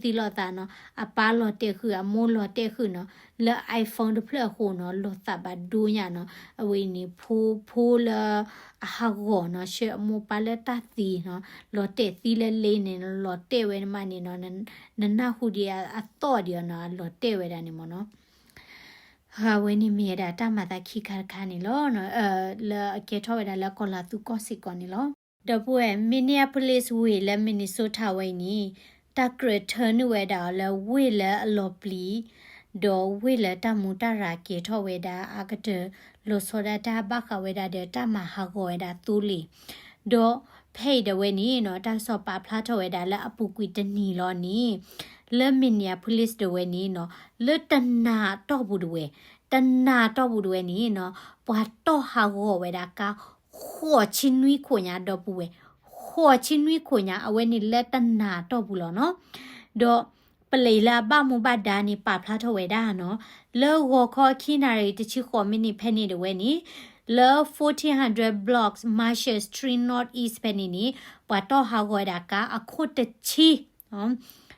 သံလိာ်သးနီၤ, အပၢ်လီၤတဲာ်ဃုာ် အမိၢ်လီၤတဲာ်ဃုာ်နီၤ, လၢ iPhone တဖျၢၣ်အဃိနီၤ လီၤသးဘၣ်ဒိညါနီၤ, အဝဲအံၤန့ၣ် ဖိ ဖိလၢ အဟးဂီၤနီၤ ဆှၢအမိၢ်ပၢ်လၢတၢ်သံနီၤ, လီၤတဲာ်သံလၢလ့န့ၣ် လီၤတဲာ်ဝဲန့ၣ်မးန့ၣ်နီၤ, နနၢ်ဟူဒံးအသီၣ်ဒံးအီၤနီၤ အလီၤတဲာ်ဝဲဒၣ်န့ၣ်မ့ၢ်နီၤ. အဝဲန့ၣ်မ့ၢ်ဝဲဒၣ်တၢ်မၤသးခံခါတခါန့ၣ်လီၤ. လၢအကဲထီၣ်ဝဲဒၣ်လၢကီၢ်လၤသူကီၢ်စ့ၢ်ကီးန့ၣ်လီၤ. ဒီပုၢ်ဝဲၢ် Minneapolis ဝ့ၢ်လၢ Minnesota ဝဲအံၤန့ၣ် တၢ်ကြၢးထၢနုာ်ဝဲဒၣ်အီၤလၢဝ့ၢ်လၢအလီၤပျံၤ ဒီးဝ့ၢ်လၢတၢ်မူတၢ်ရၤကဲထီၣ်ဝဲဒၣ်အကတၢၢ် လီၤဆီဒၣ်တၢ်ဘၣ်ဃးဝဲဒၣ်ဒီးတၢ်မၤဟးဂီၤဝဲဒၣ်သိလ့ၣ်, ဒီးဖဲအံၤဒၣ်ဝဲန့ၣ်နီၤ တၢ်ကစီၣ်ပာ်ဖျါထီၣ်ဝဲဒၣ်လၢအပူၤကွံာ်တနံၤလီၤန့ၣ် လၢ Minneapolis ဒၣ်ဝဲန့ၣ်နီၤ လၢတနၤတီၢ်ပူၤဒၣ်ဝဲ, တနၤတီၢ်ပူၤဒၣ်ဝဲန့ၣ်နီၤ ပှၤတီၢ်ဟးဂီၤဝဲဒၣ်ကါ ဃိးဆံနွံခိၣ်ညါ ဒီပုၢ်ဝဲၢ်, ဃိးဆံနွံခိၣ်ညါ အဝဲန့ၣ်လၢတနၤတီၢ်ပူၤလီၤနီၤ. ဒီးပလံာ်လၢအဘၣ်မူဘၣ်ဒါန့ၣ် ပာ်ဖျါထီၣ်ဝဲဒၣ်နီၤ, လၢဂီၤခီခံနၣ်ရံၣ်တဆံဃိးမံးနံးဖဲန့ၣ်ဒၣ်ဝဲန့ၣ် လၢ fourteen hundred blocks Marshall Street Northeast ဖဲန့ၣ်န့ၣ် ပှၤတီၢ်ဟးဂီၤဝဲဒၣ်ကါအခိၣ်တဆံ ဒီး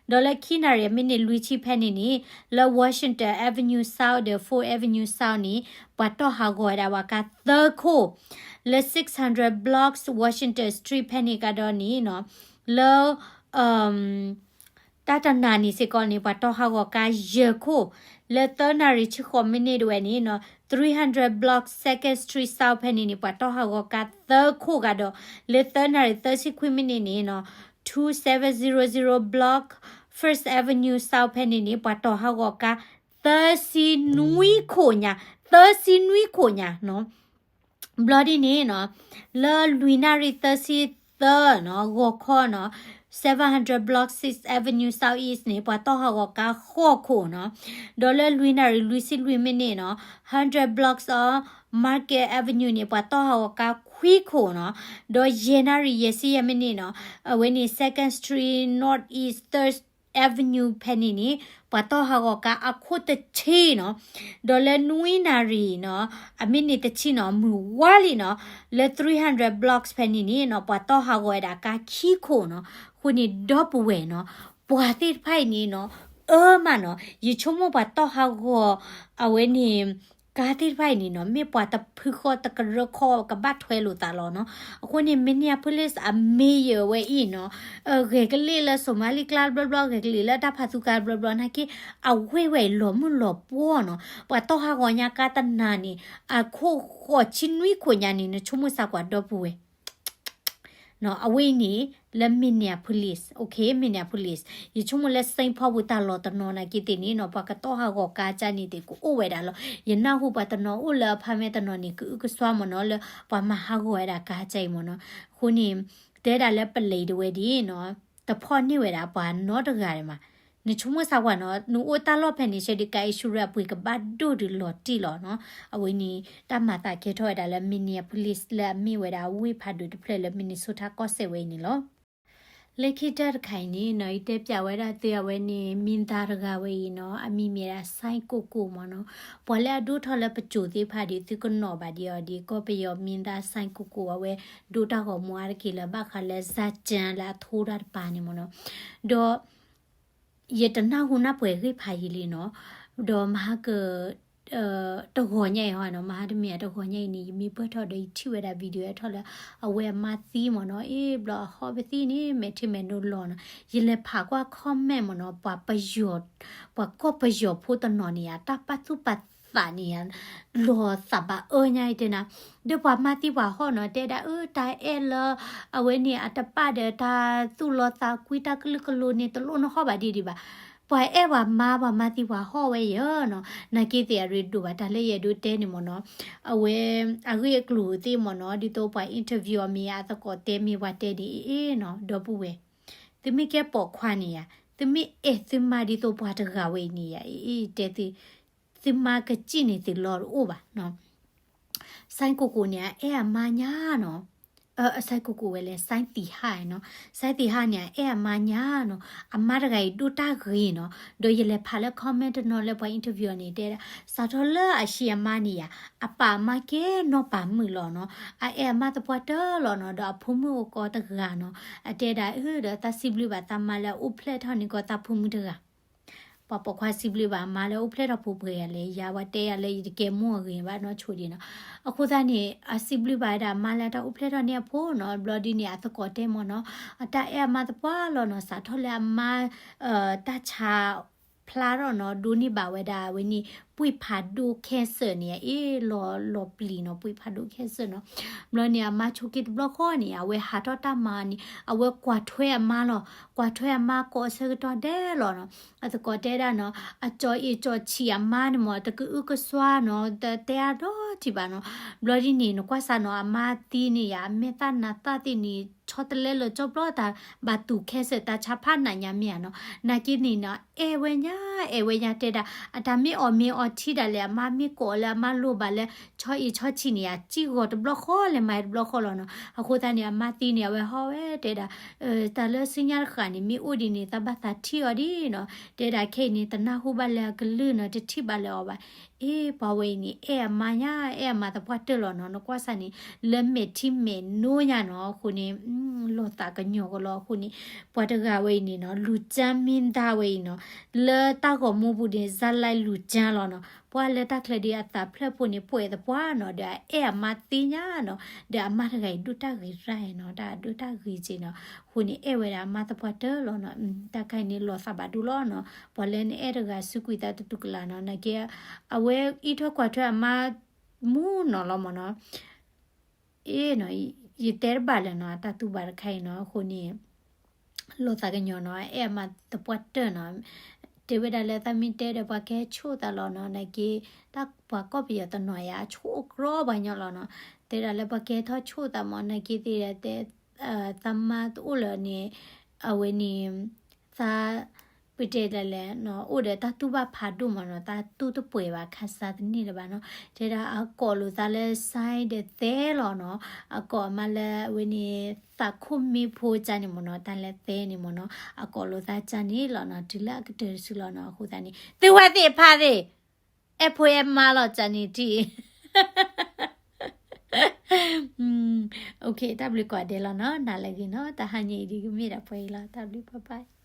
လၢခံနၣ်ရံၣ်အမံးနံးလွံၢ်ဆံဖဲန့ၣ်န့ၣ် လၢ Washington Avenue South ဒီး Fourth Avenue South န့ၣ် ပှၤတီၢ်ဟးဂီၤဝဲဒၣ်ပှၤကါသၢခိၣ်, လၢ six hundred blocks Washington Street ဖဲန့ၣ်ကဒီးန့ၣ်နီၤ လၢ တၢ်တနၤန့ၣ်စ့ၢ်ကီးန့ၣ် ပှၤတီၢ်ဟးဂီၤကါယဲၢ်ခိၣ်, လၢသၢနၣ်ရံၣ်ဆံဃိးမံးနံးဒၣ်ဝဲန့ၣ်နီၤ three hundred blocks Second Street South ဖဲန့ၣ်န့ၣ် ပှၤတီၢ်ဟးဂီၤကါသၢခိၣ်ကဒီး, လၢသၢနၣ်ရံၣ်သၢဆံခွံမံးနံးန့ၣ်နီၤ two seven zero zero block First Avenue South ဖဲန့ၣ်န့ၣ် ပှၤတီၢ်ဟးဂီၤကါ သၢဆံနွံခိၣ်ညါ, သၢဆံနွံခိၣ်ညါနီၤ ဘျီဒ်န့ၣ်နီၤ လၢလွံၢ်နၣ်ရံၣ်သၢဆံသၢနီၤ ဂီၤခီနီၤ seven hundred block Sixth Avenue Southeast န့ၣ် ပှၤတီၢ်ဟးဂီၤကါဃိးခိၣ်နီၤ, ဒီးလၢလွံၢ်နၣ်ရံၣ်လွံၢ်ဆံလွံၢ်မံးနံးနီၤ hundred blocks of Market Avenue န့ၣ် ပှၤတီၢ်ဟးဂီၤကါခွံခိၣ်နီၤ, ဒီးယဲၢ်နၣ်ရံၣ်ယဲၢ်ဆံယဲၢ်မံးနံးနီၤ အဝဲန့ၣ် Second Street Northeast Third Avenue ဖဲန့ၣ်န့ၣ် ပှၤတီၢ်ဟးဂီၤကါအခိၣ်တဆံနီၤ, ဒီးလၢနွံနၣ်ရံၣ်နီၤ အမံးနံးတဆံနီၤ မုၢ်ဝါလံနီၤ လၢ three hundred blocks ဖဲန့ၣ်န့ၣ်နီၤ ပှၤတီၢ်ဟးဂီၤဝဲဒၣ်ကါခံခိၣ်နီၤ, အဃိန့ၣ်ဒီပုၢ်ဝဲၢ်နီၤ ပှၤသ့ၣ်တဖၣ်အံၤန့ၣ်နီၤ အၢမးနီၤ ယဆိကမိၣ်ပှၤတီၢ်ဟးဂီၤ အဝဲန့ၣ် ကါသ့ၣ်တဖၣ်အံၤန့ၣ်နီၤ မ့ၢ်ပှၤတဖုဃီတကရၢခီကဘၣ်ထွဲလိာ်သးလီၤနီၤ, အဃိန့ၣ် Minneapolis အ mayor ဝဲအံၤနီၤ ဂဲၤကလံၣ်လၢစိၤမါလံကျါဘျီဘျီ ဂဲၤကလံၣ်လၢတၢ်ဖးသူကျါဘျီဘျီနာ်က့ အဝဲဝဲအံၤလီၤမုၢ်လီၤပှီၢ်နီၤ, ပှၤတီၢ်ဟးဂီၤညါကါတနၤန့ၣ် အခိၣ်ဃိးဆံနွံခိၣ်ညါန့ၣ် နဆိကမိၣ်စၢ်ကွၢ်ဒီပုၢ်ဝဲၢ် အဝဲအံၤန့ၣ် လၢ Minneapolis, okay, Minneapolis ယဆိကမိၣ်လၢ Saint Paul ပူၤတၢ်လီၢ်တနီၤနာ်က့သ့ၣ်န့ၣ်နီၤ ပှၤကတီၢ်ဟးဂီၤကါကၠၢန့ၣ်သ့ၣ် ကအိၣ်ဝဲဒၣ်လီၤ. ယနၢ်ဟူပှၤတနီၤအိၣ်လၢ apartment တနီၤန့ၣ် ကအုကစွါမ့ၢ်နီၤ လၢပှၤမၤဟးဂီၤဝဲဒၣ်ကါကၠၢအံၤမ့ၢ်နီၤ, အဃိန့ၣ် တဲဒၣ်လၢပလံာ်ဒၣ်ဝဲဒ်နီၤ တဖီၣ်န့ၢ်ဝဲဒၣ်ပှၤနီတဂၤဒံးမး, နဆိကမိၣ်စၢ်ကွၢ်နီၤ နအိၣ်တၢ်လီၢ်ဖဲန့ၣ် ဆဲဒုးကါ insurance အပှ့ၤကဘၣ်ဒိၣ်ဒုးလီၤတံၢ်လီၤနီၤ, အဝဲန့ၣ် တၢ်မၤသးကဲထီၣ်ဝဲဒၣ်လၢ Minneapolis လၢအမ့ၢ်ဝဲဒၣ်ဝ့ၢ်ဖးဒိၣ်တဖျၢၣ်လၢ Minnesota ကီၢ်စဲၣ်ဝဲအံၤန့ၣ်လီၤ. လၢခံတၢ်တခါအံၤန့ၣ်နီၤ ယတဲပၠးဝဲဒၣ်သုအဝဲန့ၣ် မင်းသားတဂၤဝဲအံၤနီၤ အမံၤမ့ၢ်ဒၣ် စိုင်းကိုကို မ့ၢ်နီၤ, ပှၤလၢအဒိၣ်ထီၣ်လၢပစိၤသ့ၣ်တဖၣ်ဒီး သုကနီၣ်ဘၣ်ဒံးအီၤဒ် ကီၢ်ပယီၤ မင်းသား စိုင်းကိုကို အဝဲဒိၣ်တၢ်ဂီၤမူအါတက့ၢ်လၢဘၣ်ဃးလၢ ဇာတ်ကြမ်း လၢအထိတၢ်တပၤန့ၣ်မ့ၢ်နီၤ, ဒီး ယတနၢ်ဟူနၢ်ပှဲၤဂ့ၢ်ဖးယံာ်လံနီၤ, ဒီးမဟါက တဂီၤညါအံၤဟီနီၤ မဟါတမ့ၢ်အတဂီၤညါအံၤန့ၣ် ယမ့ၢ်ပၢၢ်ထီၣ်ဒီးယထံၣ်ဝဲဒၣ် video အထီၣ်လၢ အဝဲအမါသံမ့ၢ်နီၤ, အ့ ဘျီအဟီၣ်ပသံၣ်န့ၣ် မဲာ်ထံမဲာ်နိလီၤနီၤ, ယလဲၤဖးကွၢ် comment မ့ၢ်နီၤ, ပှၤပယီၤ ပှၤကီၢ်ပယီၤဖိတနီၤန့ၣ်ဧါ တၢ်ပာ်သူၣ်ပာ်သးန့ၣ်ဧါ လီၤသးဘၣ်အၢညါအံၤတဲနၤ, ဒီးပှၤမါသံပှၤဟီၣ်နီၤ တဲဒၣ်အၢ တၢ်အဲၣ်လၢ အဝဲန့ၣ်အတပၣ်ဒီးတၢ်သူၣ်လီသးကွံ တၢ်ကလုာ်ကလိၤန့ၣ် တလိၣ်နဟီၣ်ဘၣ်ဒံးဒံးဘၣ်, ပှၤအဲၣ်ပှၤမါ ပှၤမါသံပှၤဟီၣ်ဝဲယနီၤ, နာ်က့သ့ၣ်အရ့ဒိၣ်ဘၣ်တၢ်လၢယအဲၣ်ဒိးတဲန့ၣ်မ့ၢ်နီၤ, အဝဲ အဂ့ၢ်အကျိၤသ့ၣ်မ့ၢ်နီၤ ဒ်သိးပှၤ interview အီၤမ့ၢ်အသကိးတဲမ့ၢ်ပှၤတဲန့ၣ် အ့နီၤ ဒီပုၢ်ဝဲၢ်, သုမ့ၢ်ကဲပိာ်ခွါန့ၣ်ဧါ, သုမ့ၢ်အဲၣ်သုမါဒ်သိးပှၤတဂၤဝဲအံၤန့ၣ်ဧါ, အ့ တဲသု, သုမါကစံၣ်န့ၣ်သုလီၤတအိၣ်ဘၣ်နီၤ. စိုင်းကိုကို န့ၣ် အအဲၣ်အမါညါနီၤ, အစဲကိကိဝဲလဲၣ် စဲသံဟါနီၤ, စဲသံဟါန့ၣ် အအဲၣ်အမါညါနီၤ, အမါတဂၤအံၤဒိၣ်တၢ်ဂ့ၤနီၤ, ဒီးယလဲၤဖးလၢ comment တနီၤလၢပှၤ interview အီၤန့ၣ် တဲဒၣ် စးထီၣ်လၢအဆံးအမါန့ၣ်ယါ, အပာ်အမါကဲနီၢ်ပာ်မုၣ်လီၤနီၤ, အအဲၣ်အမါသပှၢ်တၢၢ်လီၤနီၤ, ဒီးအဖိမုၣ်အိၣ်ကီးတဂၤနီၤ, အတဲဒၣ်အၢ ဒီးသးစံးဘျုးဘၣ်သးမါလၢအအိၣ်ဖျဲၣ်ထီၣ်န့ၢ်ကီးသးဖိမုၣ်တဂၤ ပှၤပိာ်ခွါစံးဘျုးဘၣ်အမါလၢအိၣ်ဖျဲၣ်ထီၣ်ဖိပှဲၤဂၤလဲၣ်, ယၤပှၤတဲယၤလၢယတကဲမိၢ်အဂ့ၤဘၣ်နီၢ်ဆိဒံးနီၤ, အဃိသတးန့ၣ် အစံးဘျုးဘၣ်ဝဲဒၣ်အမါလၢတၢ်အိၣ်ဖျဲၣ်ထီၣ်န့ၢ်အဖိနီၤ, ဘျီဒ်န့ၣ် အသကိးတဲမ့ၢ်နီၤ, အတၢ်အဲၣ်အမါသပှၢ်လီၤနီၤ, စးထီၣ်လၢအမါ တၢ်ဆါဖျါထီၣ်နီၤ, ဒိးန့ၢ်ဘၣ်ဝဲဒၣ်ဝဲန့ၣ် ပှ့ၤဖးဒိၣ် cancer န့ၣ် အ့ၣ်လီၤလီၤပျံၤနီၤ, ပှ့ၤဖးဒိၣ် cancer နီၤ, ဘျီန့ၣ် အမါဆိးက့တဘျီဃီန့ၣ် အဝဲဟးထီၣ်တၢ်မၤန့ၣ် အဝဲကွၢ်ထွဲအမါလီၤ, ကွၢ်ထွဲအမါကိးဆၢကတီၢ်ဒဲးလီၤနီၤ, အသကိးတဲဒၣ်နီၤ, အကၠီအ့ၣ်ကၠီဆံးအမါန့ၣ်မ့ၢ် တကအုကစွါနီၤ, တတဲအါဒီးထံၣ်ဘၣ်နီၤ, ဘျီဒ်န့ၣ် နကွၢ်စးနီၤ, အမါသံန့ၣ်ယါ အမဲာ်သၣ်နါသၣ်သ့ၣ်န့ၣ် ဆီတလဲလၢကၠီဘျီတၢ် ဘၣ်သူၣ် cancer တၢ်ဆါဖးနးညါမ့ၢ်ဧါနီၤ, နာ်က့န့ၣ်နီၤ အဲၣ်ဝဲညါ အဲၣ်ဝဲညါတဲဒၣ်, အတၢ်မ့ၢ်အီၣ်မ့ၢ်အီထံဒၣ်လဲာ် အမါမ့ၢ်ကိးလၢအမါလိၣ်ဘၣ်လၢ ဆီအ့ၣ်ဆီဆံးန့ၣ်ယါ စံၣ်ဂီၤတဘျီဃီလဲၤမၤတဘျီဃီလီၤနီၤ, အဃိသတးန့ၣ် အမါသံန့ၣ် အဝဲဟီဝဲတဲဒၣ် တၢ်လၢဆူညါတဃၣ်န့ၣ် မ့ၢ်အိၣ်ဒ်န့ၣ် သးဘၣ်သးထံၣ်အီၤဒ်နီၤ, တဲဒၣ်ခဲအံၤန့ၣ် တနၢ်ဟူဘၣ်လၢအကလုၢ်နီၤ, တထံၣ်ဘၣ်လၢအီၤဘၣ်, အ့ ပှၤဝဲအံၤန့ၣ် အဲၣ်အမါညါ အဲၣ်အမါသပှၢ်တၢၢ်လီၤနီၤ, နကွၢ်စးန့ၣ် လၢမဲာ်ထံမဲာ်နိညါနီၤ, အဃိန့ၣ် လိာ်သးကညီၤကလီၤ, အဃိန့ၣ် ပှၤတဂၤဝဲအံၤန့ၣ်နီၤ လူၤကၠၢမ့ၢ်ဒါဝဲအံၤနီၤ, လၢတၢ်ဂီၤမူပူၤန့ၣ် ဇာတ်လိုက်လူၤကၠၢလီၤနီၤ, ပှၤလၢတၢ်ချၢဒ်အသးဖျၢၣ်ဖိန့ၣ် ပှဲၤသပှၢ်နီၤ, ဒီးအအဲၣ်အမါသ့ၣ်ညါနီၤ, ဒီးအမါတဂၤအံၤဒိၣ်တၢ်ဂ့ၤရၣ်နီၤ, တၢ်ဒိၣ်တၢ်ဂ့ၤက့နီၤ, အဃိန့ၣ် အဲၣ်ဝဲဒၣ်အမါသပှၢ်တၢၢ်လီၤနီၤ, တၢ်ခါအံၤန့ၣ် လိာ်သးဘၣ်ဒိလီၤနီၤ, ပှၤလၢနအဲၣ်တဂၤစူးကွံာ်သးတတူၢ်ကလာ်နီၤ, နာ်က့ အဝဲအံးထွဲကွၢ်ထွဲအမါမူနီၤလီၤမ့ၢ်နီၤ, အ့ ယတဲတဘၣ်လၢၤနီၤ, တၢ်တူၢ်ဘၣ်တခါအံၤနီၤ, အဃိန့ၣ် လိာ်သးကညီၤနီၤ, အဲၣ်အမါသပှၢ်တၢၢ်နီၤ, တဲဝဲဒၣ်လၢသးမ့ၢ်တဲဒီးပှၤကဟဲဆိၣ်သးလီၤနီၤ, နာ်က့ တၢ်ပှၤကီၢ်ပယီၤတနီၤယါ အဆိၣ်အကြၢးပှၤညီလီၤနီၤ, တဲဒၣ်လၢပှၤကဟဲထီၣ်ဆိၣ်သးမ့ၢ် နာ်က့သ့ၣ်တဲ သးမါတအိၣ်လၢၤန့ၣ်, အဝဲန့ၣ် သး ပတဲဒ်လဲၣ်နီၤ, အိၣ်ဒီးတၢ်တူၢ်ဘၣ်ဖးဒိၣ်မ့ၢ်နီၤ, တၢ်တူၢ်တပှဲၤဘၣ် ခါစးတန့ၢ်လၢၤဘၣ်နီၤ, တဲဒၣ်အကိးလိာ်သးလၢ စဲဒီးသဲလီၤနီၤ, အကိးအမါလၢအဝဲန့ၣ် သးခိၣ်မ့ၢ်ဖိကၢ်န့ၣ်မ့ၢ်နီၤ, တၢ်လၢသဲန့ၣ်မ့ၢ်နီၤ, အကိးလိာ်သးကၢ်န့ၣ်လီၤနီၤ, တုၤလၢအကတၢၢ်တစုလီၤနီၤ, အဃိသတးန့ၣ် သုဝဲသ့ၣ်ဖးသ့ၣ် အဲၣ်ဖိအဲၣ်မါလီၤကၢ်န့ၣ်တံၢ်, တၢ်ဘျုးကိးဂၤဒဲးလီၤနီၤ, နၤလၢအဂ့ၤနီၤ, တဟါညါအံၤဒ်ကမ့ၢ်ဒၣ်ပှဲၤအံၤလီၤ, တၢ်ဘျုး bye bye.